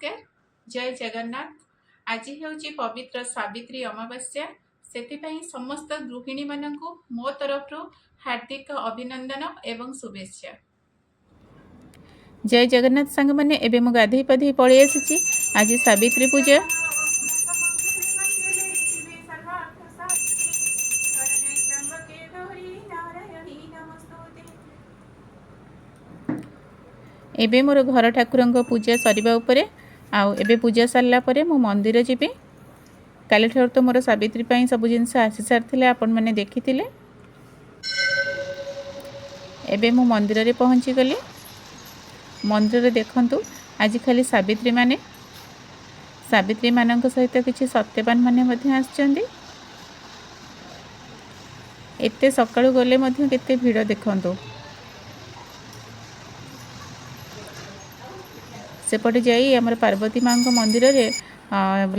ନମସ୍କାର, ଜୟ ଜଗନ୍ନାଥ। ଆଜି ହେଉଛି ପବିତ୍ର ସାବିତ୍ରୀ ଅମାବାସ୍ୟା। ସେଥିପାଇଁ ସମସ୍ତ ଗୃହିଣୀମାନଙ୍କୁ ମୋ ତରଫରୁ ହାର୍ଦ୍ଦିକ ଅଭିନନ୍ଦନ ଏବଂ ଶୁଭେଚ୍ଛା। ଜୟ ଜଗନ୍ନାଥ ସାଙ୍ଗମାନେ। ଏବେ ମୁଁ ଗାଧେଇ ପାଧେଇ ପଳେଇ ଆସିଛି। ଆଜି ସାବିତ୍ରୀ ପୂଜା। ଏବେ ମୋର ଘର ଠାକୁରଙ୍କ ପୂଜା ସରିବା ଉପରେ। ଆଉ ଏବେ ପୂଜା ସରିଲା ପରେ ମୁଁ ମନ୍ଦିର ଯିବି। କାଲିଠାରୁ ତ ମୋର ସାବିତ୍ରୀ ପାଇଁ ସବୁ ଜିନିଷ ଆସି ସାରିଥିଲା, ଆପଣମାନେ ଦେଖିଥିଲେ। ଏବେ ମୁଁ ମନ୍ଦିରରେ ପହଞ୍ଚିଗଲି। ମନ୍ଦିରରେ ଦେଖନ୍ତୁ, ଆଜି ଖାଲି ସାବିତ୍ରୀମାନେ, ସାବିତ୍ରୀମାନଙ୍କ ସହିତ କିଛି ସତ୍ୟବାନ ମାନେ ମଧ୍ୟ ଆସିଛନ୍ତି। ଏତେ ସକାଳୁ ଗଲେ ମଧ୍ୟ କେତେ ଭିଡ଼ ଦେଖନ୍ତୁ। ସେପଟେ ଯାଇ ଆମର ପାର୍ବତୀ ମାଆଙ୍କ ମନ୍ଦିରରେ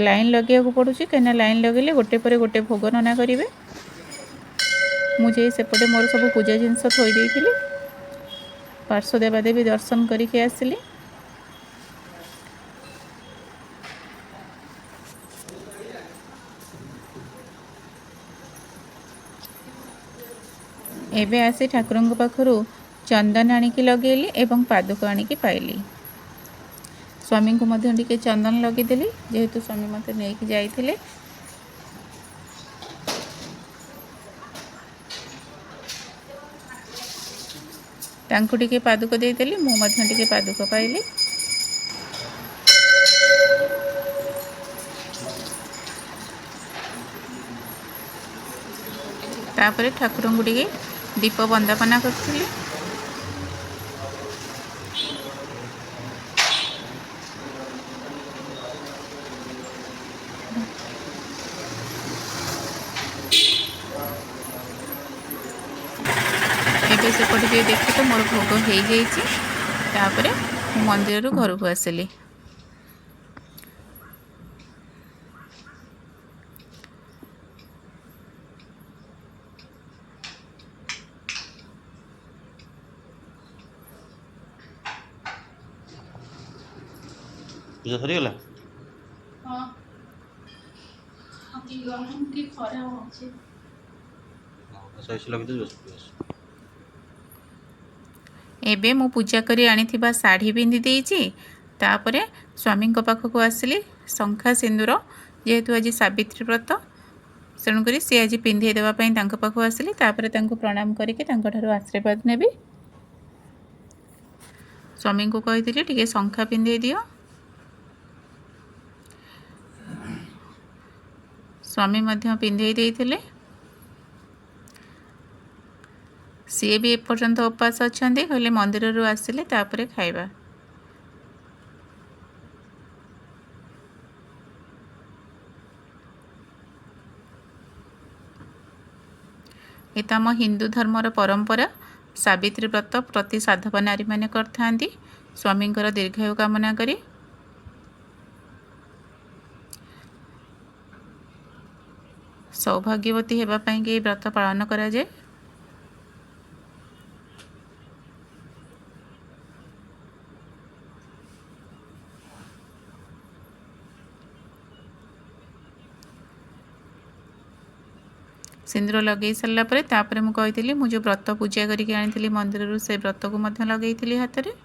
ଲାଇନ୍ ଲଗେଇବାକୁ ପଡ଼ୁଛି, କାହିଁକିନା ଲାଇନ୍ ଲଗେଇଲେ ଗୋଟେ ପରେ ଗୋଟେ ଭୋଗ ନନା କରିବେ। ମୁଁ ଯାଇ ସେପଟେ ମୋର ସବୁ ପୂଜା ଜିନିଷ ଥୋଇ ଦେଇଥିଲି। ପାର୍ଶ୍ୱ ଦେବାଦେବୀ ଦର୍ଶନ କରିକି ଆସିଲି। ଏବେ ଆସି ଠାକୁରଙ୍କ ପାଖରୁ ଚନ୍ଦନ ଆଣିକି ଲଗେଇଲି ଏବଂ ପାଦୁକ ଆଣିକି ପାଇଲି। ସ୍ୱାମୀଙ୍କୁ ମଧ୍ୟ ଟିକେ ଚନ୍ଦନ ଲଗେଇଦେଲି, ଯେହେତୁ ସ୍ୱାମୀ ମୋତେ ନେଇକି ଯାଇଥିଲେ। ତାଙ୍କୁ ଟିକେ ପାଦୁକ ଦେଇଦେଲି, ମୁଁ ମଧ୍ୟ ଟିକେ ପାଦୁକ ପାଇଲି। ତାପରେ ଠାକୁରଙ୍କୁ ଟିକେ ଦୀପ ବନ୍ଦାପନା କରିଥିଲି। ଏବେ ସେପଟେ ଯାଇ ଦେଖି ତ ମୋର ଭୋଗ ହେଇଯାଇଛି। ତାପରେ ମୁଁ ମନ୍ଦିରରୁ ଘରକୁ ଆସିଲି। ପୂଜା ସରିଗଲା? ହଁ, କି ଗରମ, କି ଖରା ହେଉଛି। ବସ, ଲଗେଇ ବସ ବସ। ଏବେ ମୁଁ ପୂଜା କରି ଆଣିଥିବା ଶାଢ଼ୀ ପିନ୍ଧି ଦେଇଛି। ତାପରେ ସ୍ୱାମୀଙ୍କ ପାଖକୁ ଆସିଲି। ଶଙ୍ଖା ସିନ୍ଦୁର, ଯେହେତୁ ଆଜି ସାବିତ୍ରୀ ବ୍ରତ, ତେଣୁକରି ସିଏ ଆଜି ପିନ୍ଧେଇ ଦେବା ପାଇଁ ତାଙ୍କ ପାଖକୁ ଆସିଲି। ତାପରେ ତାଙ୍କୁ ପ୍ରଣାମ କରିକି ତାଙ୍କଠାରୁ ଆଶୀର୍ବାଦ ନେବି। ସ୍ୱାମୀଙ୍କୁ କହିଥିଲି, ଟିକେ ଶଙ୍ଖା ପିନ୍ଧେଇ ଦିଅ। ସ୍ୱାମୀ ମଧ୍ୟ ପିନ୍ଧେଇ ଦେଇଥିଲେ। ସିଏ ବି ଏପର୍ଯ୍ୟନ୍ତ ଉପାସ ଅଛନ୍ତି। କହିଲେ, ମନ୍ଦିରରୁ ଆସିଲେ ତାପରେ ଖାଇବା। ଏ ତ ଆମ ହିନ୍ଦୁ ଧର୍ମର ପରମ୍ପରା। ସାବିତ୍ରୀ ବ୍ରତ ପ୍ରତି ସାଧବ ନାରୀମାନେ କରିଥାନ୍ତି ସ୍ୱାମୀଙ୍କର ଦୀର୍ଘାୟୁ କାମନା କରି। ସୌଭାଗ୍ୟବତୀ ହେବା ପାଇଁକି ଏହି ବ୍ରତ ପାଳନ କରାଯାଏ। ସିନ୍ଦୁର ଲଗେଇ ସାରିଲା ପରେ ତାପରେ ମୁଁ କହିଥିଲି, ମୁଁ ଯେଉଁ ବ୍ରତ ପୂଜା କରିକି ଆଣିଥିଲି ମନ୍ଦିରରୁ, ସେ ବ୍ରତକୁ ମଧ୍ୟ ଲଗେଇଥିଲି ହାତରେ।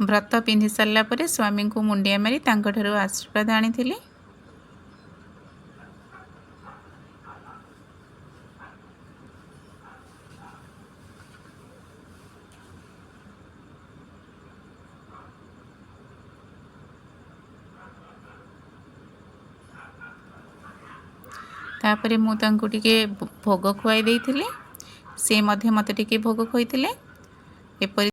ବ୍ରତ ପିନ୍ଧି ସାରିଲା ପରେ ସ୍ୱାମୀଙ୍କୁ ମୁଣ୍ଡିଆ ମାରି ତାଙ୍କଠାରୁ ଆଶୀର୍ବାଦ ଆଣିଥିଲି। ତାପରେ ମୁଁ ତାଙ୍କୁ ଟିକେ ଭୋଗ ଖୁଆଇ ଦେଇଥିଲି। ସେ ମଧ୍ୟ ମୋତେ ଟିକେ ଭୋଗ ଖୁଆଇଥିଲେ। ଏପରି